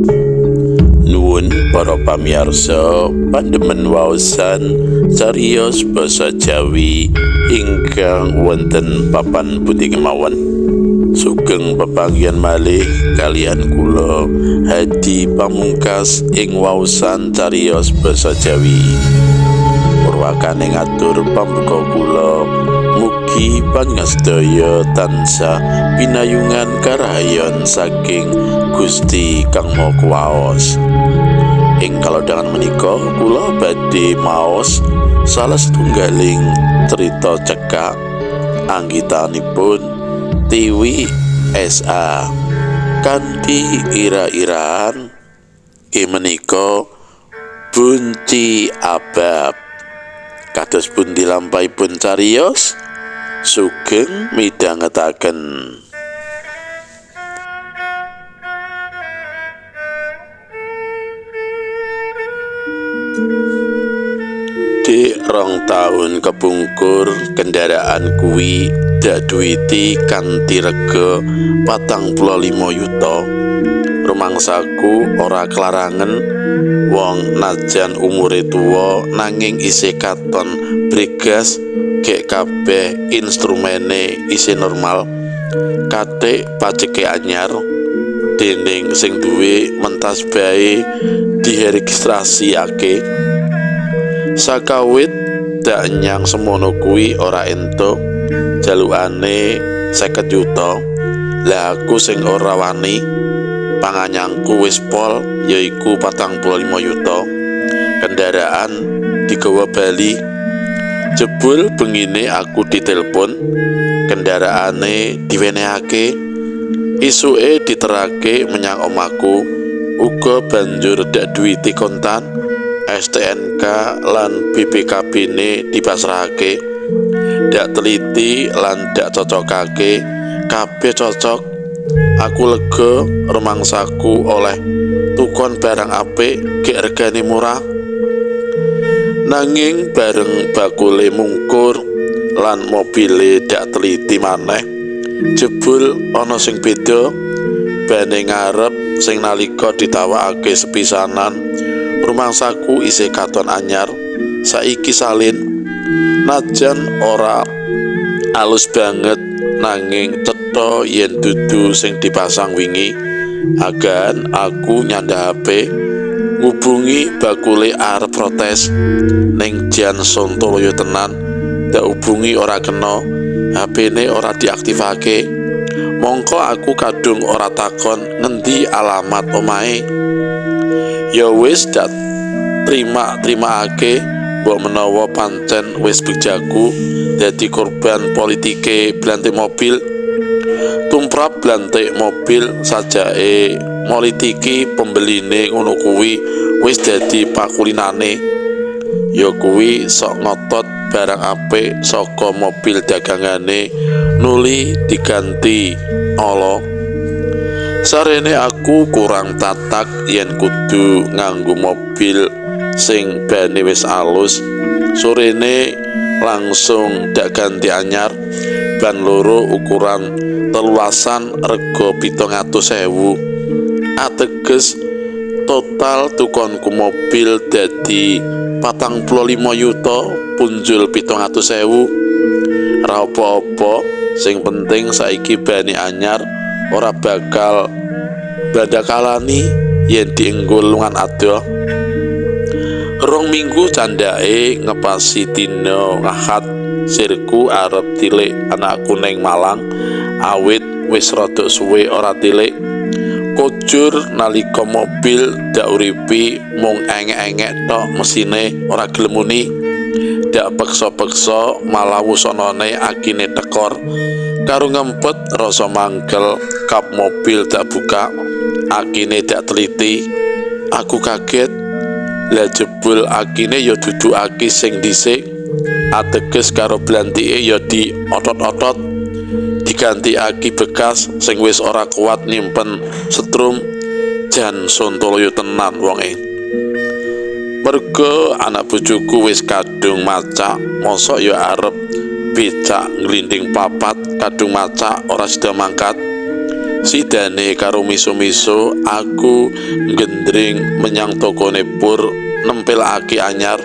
Nuwun para pamirsa pandemen waosan cariyos basa Jawi ingkang wonten papan pundi kemawon. Sugeng pepanggihan malih kaliyan kula Hadi Pamungkas ing waosan cariyos basa Jawi. Purwakane ngatur pambuka kula, mugi panjenengan tansah pinayungan karahayon saking Gusti Kang Maha Kuwaos. Ing kalodhangan menika kula badhe maos salah setunggaling cerita cekak anggitanipun Tiwi SA kanthi ira-iraan menika Bunci Abab. Kados pundi lampahipun cariyos? Sugeng midhangetaken. Dik 2 tahun kepungkur kendaraan kuwi dak duwiti kanthi rega 45 yuta. Rumangsaku ora kelarangen wong najan umure tuwa nanging isih katon bregas, gek kabeh instrumene isih normal, katik pajeke anyar, dening sing duwe mentas bae diregistrasiake. Sakawit dak nyang semono kuwi ora entuk jalukane 50 yuta. Lah aku sing ora wani, panganyangku wis pol yaiku 45 yuta. Kendaraan digawa bali. Jebul bengine aku ditelpon, kendaraane diwenehake, isuke diterake menyang omahku, uga banjur dak duwiti kontan, STNK lan BPKB-ne dipasrahake. Dak teliti lan dak cocokake, kabeh cocok. Aku lega, rumangsaku oleh tukon barang apik gek regane murah. Nanging bareng bakule mungkur lan mobile dak teliti maneh, jebul ana sing beda. Bane ngarep sing nalika ditawakake sepisanan rumangsaku isih katon anyar, saiki salin. Najan ora alus banget nanging cetha yen dudu sing dipasang wingi. Agan aku nyandak HP ngubungi bakule arep protes, ning jan sontoloyo tenan, dak hubungi ora kena, HP-ne ora diaktifake. Mongko aku kadung ora takon ngendi alamat omahe. Ya wis dak terima-terimaake, mbok menawa pancen wis bejaku dadi korban politike blantik mobil. Tumrap blantik mobil sajake politiki pembeline ngono kuwi wis dadi pakulinane. Ya kuwi sok ngotot barang apik saka mobil dagangane nuli diganti ala. Sarene aku kurang tatak yen kudu nganggo mobil sing bane wis alus. Sorene langsung dak ganti anyar, ban loro ukuran 13 rega 700.000. Ateges total tukonku mobil dadi 45 yuta punjul 700.000. Ra apa-apa, sing penting saiki bane anyar ora bakal badakalani yen dienggo lungan adoh. 2 minggu candhake ngepasi dina Ahad, sirku arep tilik anakku ning Malang, awit wis rada suwe ora tilik. Kojur nalika mobil dak uripi mung engek-engek tok mesine ora gelem muni. Dak peksa-peksa malah wusanane akine tekor. Karo ngempet rasa mangkel, kap mobil dak buka, akine dak teliti. Aku kaget. Lah jebul akine ya dudu aki sing dhisik, ateges karo blantike ya di otot-otot, diganti aki bekas sing wis ora kuat nyimpen setrum. Jan sontoloyo tenan wonge. Mergo anak bojoku wis kadung macak, mosok ya arep becak nglinding papat kadung macak ora sida mangkat. Sidane karo miso-miso aku gendring menyang tokone Pur nempel aki anyar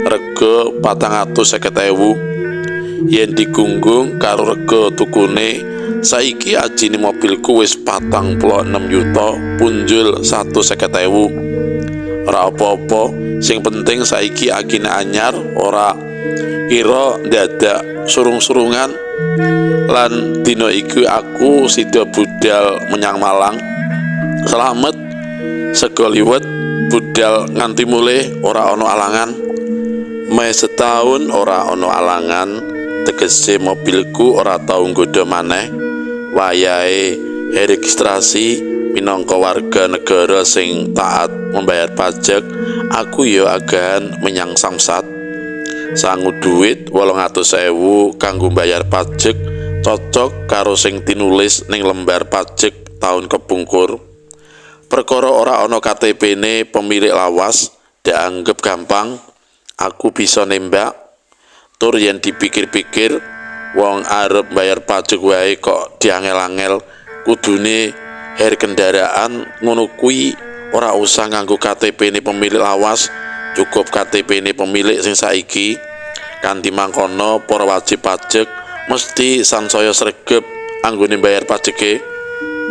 rega 450.000. Yen digunggung karo rega tukune saiki ajine mobilku wis 46 yuta punjul 150.000. Ora apa-apa, sing penting saiki akine anyar ora kira ndadak surung-surungan. Lan dina iku aku sida budal menyang Malang. Slamet sego liwet budal nganti mulih ora ana alangan. Meh setahun ora ana alangan, tegese mobilku ora tau nggodha maneh. Wayahe registrasi minangka warga negara sing taat membayar pajak, aku ya agahan menyang Samsat. Sangu duit 800.000 kanggo bayar pajak cocok karo sing tinulis ning lembar pajak tahun kepungkur. Perkara ora ana KTP-ne pemilik lawas dianggep gampang, aku bisa nembak. Tur yen dipikir-pikir wong arep bayar pajak wae kok diangel-angel, kudune her kendaraan ngono kuwi ora usah nganggo KTP-ne pemilik lawas, cukup KTP-ne pemilik sing saiki. Kanthi mangkono para wajib pajak mesti sansaya sregep anggone bayar pajeke.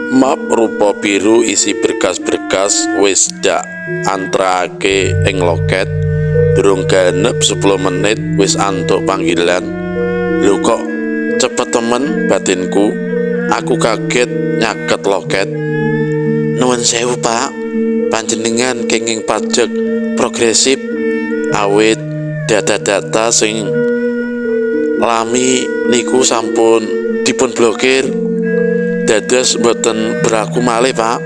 Map rupa biru isi berkas-berkas wis dak antrake ing loket. Durung genep 10 menit wis antuk panggilan. Lho kok cepet temen batinku. Aku kaget nyaket loket. Nuwun sewu Pak, panjenengan kenging pajak progresif awit data-data sing lami niku sampun dipun blokir, dados mboten berlaku malih Pak.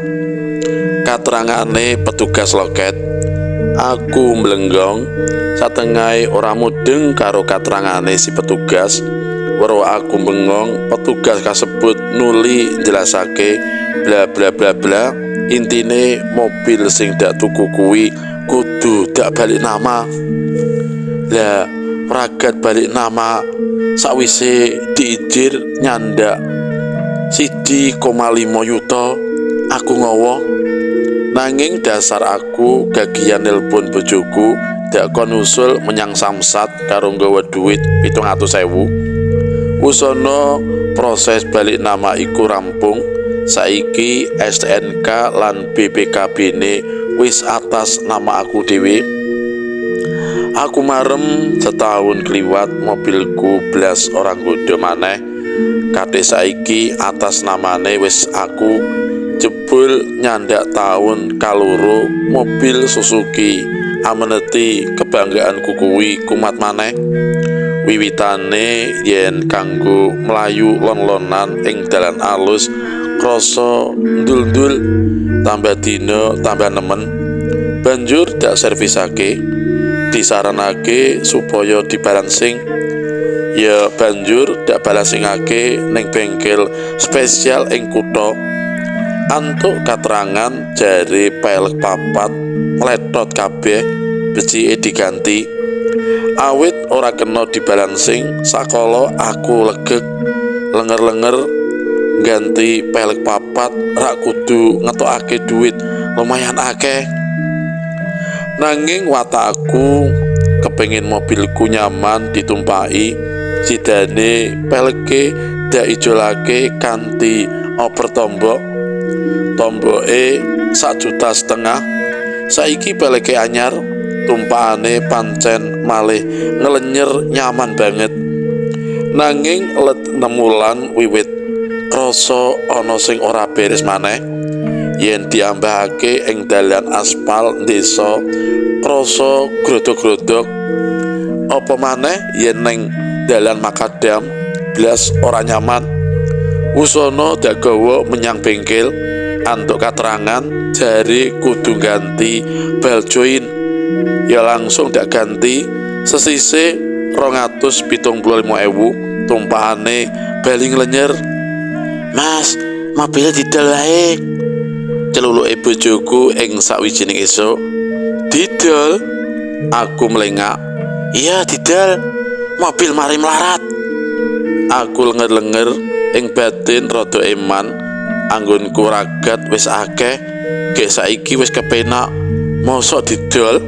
Katerangane petugas loket. Aku mlenggong satengahe ora mudeng karo katerangane si petugas. Weruh aku bengong, petugas kasebut nuli njelasake bla bla bla bla. Intine mobil sing dak tuku kuwi kudu dak balik nama. Lah pragat balik nama sakwise diijir nyandak 1,5 yuta. Aku ngowo. Nanging dasar aku gagian nelpon bojoku dak kon usul menyang Samsat karo nggawa duit 700.000. Usana proses balik nama iku rampung. Saiki STNK lan BPKB-ne wis atas nama aku dhewe. Aku marem setahun kliwat mobilku blas ora nggodha maneh. Kate saiki atas namane wis aku. Jebul nyandak tahun kaloro mobil Suzuki ameneti kebanggaanku kuwi kumat maneh. Wiwitane yen kanggo mlayu lon-lonan ing dalan alus krasa ndul-ndul, tambah dina tambah nemen. Banjur dak servisake, disaranake supaya dibalancing. Ya banjur dak balancingake ning bengkel spesial ing kutha. Antuk katerangan jare pelek papat meletot kabeh, becike diganti. Awit ora kena dibalancing, sakala aku legeg lenger-lenger ganti pelek papat rak kudu ngetokake duit lumayan akeh. Nanging watakku kepengin mobilku nyaman ditumpaki, sidane peleke dak ijolake kanthi oper tombok. Tomboke 1,5 juta. Saiki peleke anyar, tumpakane pancen malih ngelenyer nyaman banget. Nanging let nemulan wiwit krasa ana sing ora beres maneh. Yen diambahake ing dalan aspal desa krasa grodok-grodok. Apa maneh yen ning dalan makadam blas ora nyaman. Usana dagawa menyang bengkel, antuk katerangan jare kudu ganti bel join. Ya langsung dak ganti sesise 275.000, tumpahane bali nglenyer. Mas, mobil didol wae, celuluke bojoku ing sawijining esuk. Didol? Aku mlengak. Iya didol, mobil mari melarat. Aku lenger-lenger ing batin rada eman. Anggonku ragat wis akeh, gek saiki wis kepenak, mosok didol.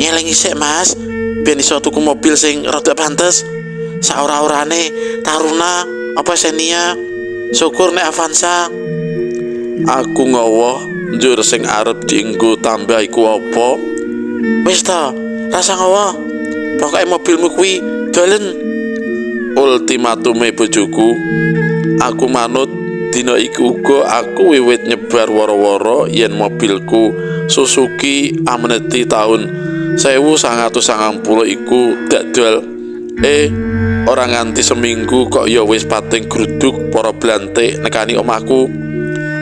Nyelengi sik, Mas, ben iso tuku mobil sing rada pantes. Saora-orane Taruna apa Xenia, syukur nek Avanza. Aku ngowoh njur sing arep dienggo tambah iku apa? Wis ta, rasa ngowoh. Pokoke mobilmu kuwi dolen. Ultimatume bojoku. Aku manut. Dina iku uga aku wiwit nyebar woro-woro yen mobilku Suzuki Amneti taun 1990 iku dak dol. Ora nganti seminggu kok ya wis pating gruduk para blantik nekani omahku.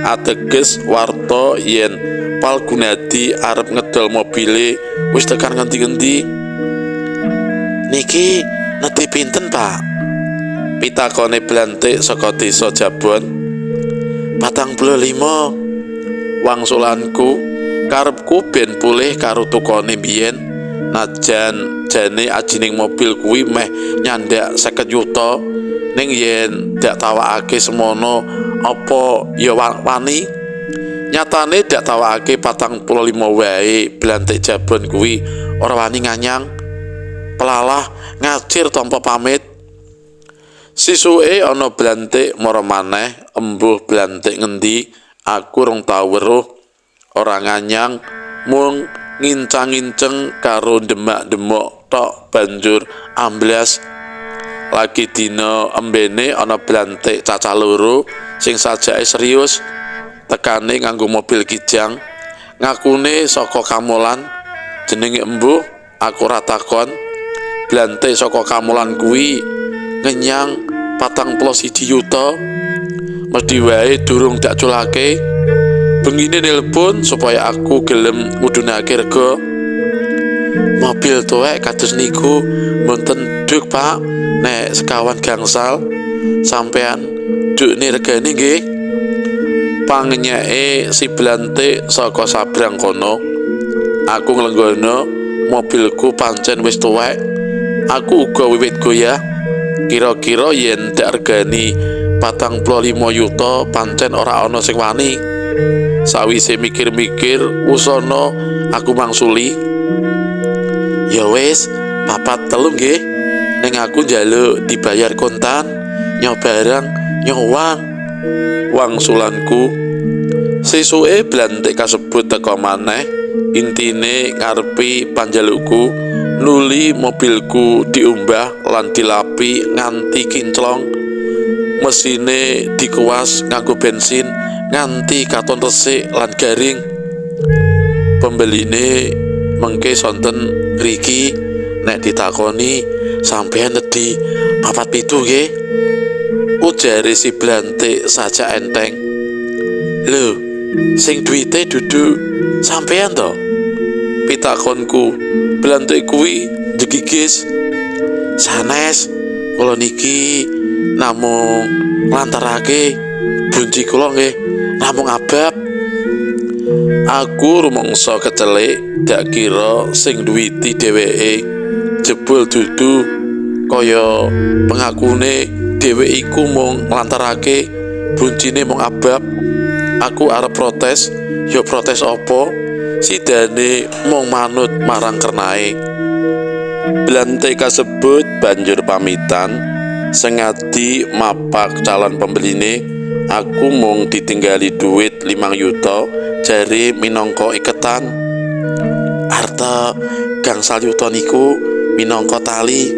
Ateges warta yen Palgunadi arep ngedol mobile wis tekan ngendi-ngendi. Niki nedhi pinten, Pak? Pitakone blantik saka desa Jabon. 45. Wangsulanku, karepku ben pulih karo tukone biyen. Najan jane ajining mobil kuwi meh nyandak 50 yuta, ning yen dak tawakake semono apa ya wani. Nyatane dak tawakake 45 wae blantik Jabon kuwi ora wani nganyang. Pelalah ngacir tanpa pamit. Sisuke ana blantik mara maneh, embuh blantik ngendi aku rong tau weruh. Ora nganyang, mung ngincang-nginceng karo demak-demok tok banjur amblas. Lagi dina embene ana blantik cacah loro sing sajake serius, tekane nganggo mobil kijang, ngakune saka Kamolan, jenenge embuh aku ora takon. Blantik saka Kamolan kuwi ngenyang 41 yuta, mesti wae durung dak culake. Bengine nelpon supaya aku gelem mudhunake rega. Mobil tuwek kados niku mboten duk, Pak, nek sekawan gangsal sampean dukne regane nggih. Pangenyeke si blantik saka sabrang kono. Aku nglenggono mobilku pancen wis tuwek. Aku uga wiwit goyah. Kira-kira yen dak regani 45 yuta pancen ora ana sing wani. Sawise mikir-mikir wusana aku mangsuli. Ya wis, 43 nggih. Ning aku njaluk dibayar kontan, nyo barang, nyo wang. Wangsulanku. Sesuke blantik kasebut teka maneh, intine ngarepi panjalukku, nuli mobilku diumbah lan dilapi nganti kinclong. Mesine dikuas nganggo bensin nganti katon resik lan garing. Pembeline mengke sonten ngriki, nek ditakoni sampeyan nedhi 47 nggih. Ujare si blantik sajak enteng. Lho, sing duwite dudu sampeyan to? Pitakonku. Blantik kuwi njegigis. Sanes, kula niki namung nglantarake bunci kula nggih namung abab. Aku rumangsa kecelik, dak kira sing duwiti dheweke jebul dudu kaya pengakune dheweke iku mung nglantarake buncine mung abab. Aku arep protes, ya protes apa? Sidane mung manut marang kernae. Blantik kasebut banjur pamitan, sengadi mapak calon pembeline. Aku mung ditinggali duit 5 yuta jare minangka iketan. Arta gangsal yuta niku minangka tali.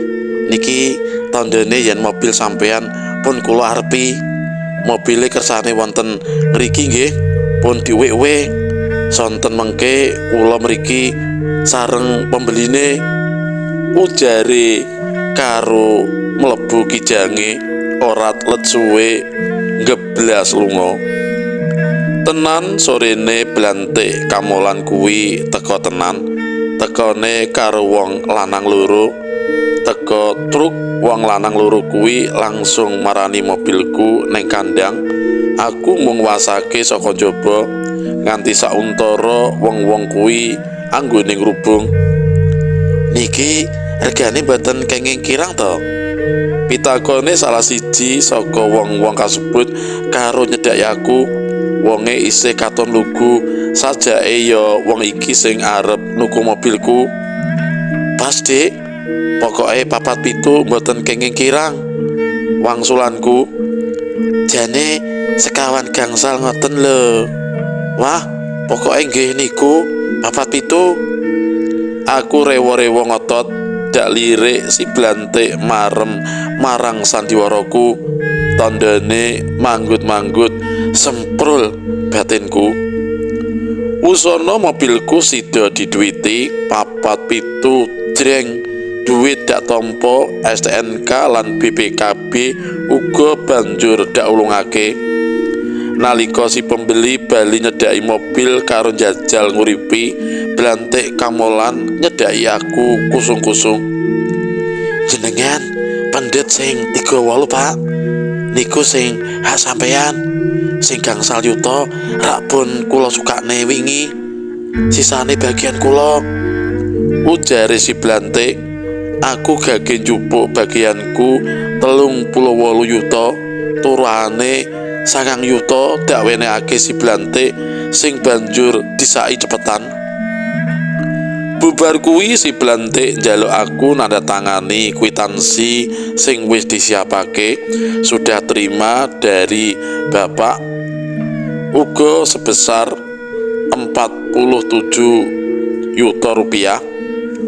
Niki tandane yen mobil sampean pun kula arepi. Mobile kersane wonten ngriki nggih, pun diwewe. Sonten mengke kula mriki sareng pembeline, ujare karo mlebu kijange ora let suwe ngeblas lunga. Tenan sorene blantik Kamolan kuwi teka tenan. Tekane karo wong lanang loro. Teka truk wong lanang loro kuwi langsung marani mobilku ning kandang. Aku mung wasake saka njaba nganti sauntara wong-wong kuwi anggone ngrubung. Niki regane mboten kenging kirang to? Pitakone salah siji saka wong-wong kasebut karo nyedhaki aku. Wonge isih katon lugu, sajake ya wong iki sing arep nuku mobilku. Pas, Dik, pokoke 47 mboten kenging kirang. Wangsulanku, jane sekawan gangsal ngoten lho. Wah, pokoke nggih niku 47. Aku rewo-rewo ngotot dak lirik si blantik marem marang sandiwaraku. Tandane manggut-manggut semprul batinku. Wusana mobilku sida diduwiti 47 jreng. Duit dak tampa, STNK lan BPKB uga banjur dak ulungake. Nalika si pembeli bali nyedhaki mobil karo njajal nguripi, blantik kamolan nyedhaki aku kusung-kusung. Jenengan pendet sing 38, Pak. Niku sing hak sampean. Sing gangsal yuta rak pun kula sukakne wingi. Sisane bagian kula. Ujare si blantik. Aku gage njupuk bagianku 38 yuta, turahane 9 yuta dak wenehake si blantik sing banjur disaki cepetan. Bubar kuwi si blantik njaluk aku nandatangani kwitansi sing wis disiapake, sudah terima dari bapak uga sebesar 47 yuta rupiah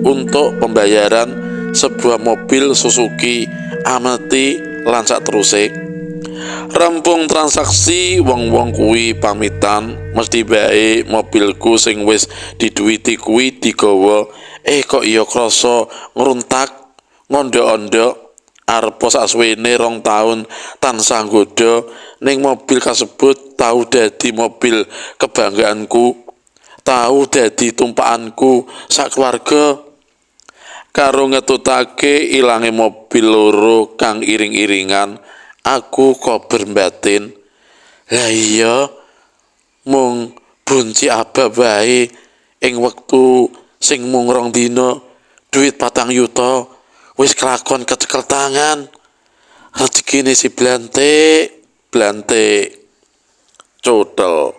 untuk pembayaran sebuah mobil Suzuki Ameti lan sakteruse. Rampung transaksi, wong-wong kuwi pamitan, mesti bae mobilku sing wis diduwiti kuwi digawa. Kok iya krasa ngruntak ngondok-ondok arepa sasuwene 2 taun tansah nggodha ning mobil kasebut tau dadi mobil kebanggaanku, tau dadi tumpakanku sakeluarga. Karo ngetutake ilange mobil loro kang iring-iringan, aku kober mbatin. Lah iya, mung bunci abab wae ing wektu sing mung 2 dina, duit 4 yuta wis kelakon kecekel tangan. Rezekine si blantik, blantik cotel.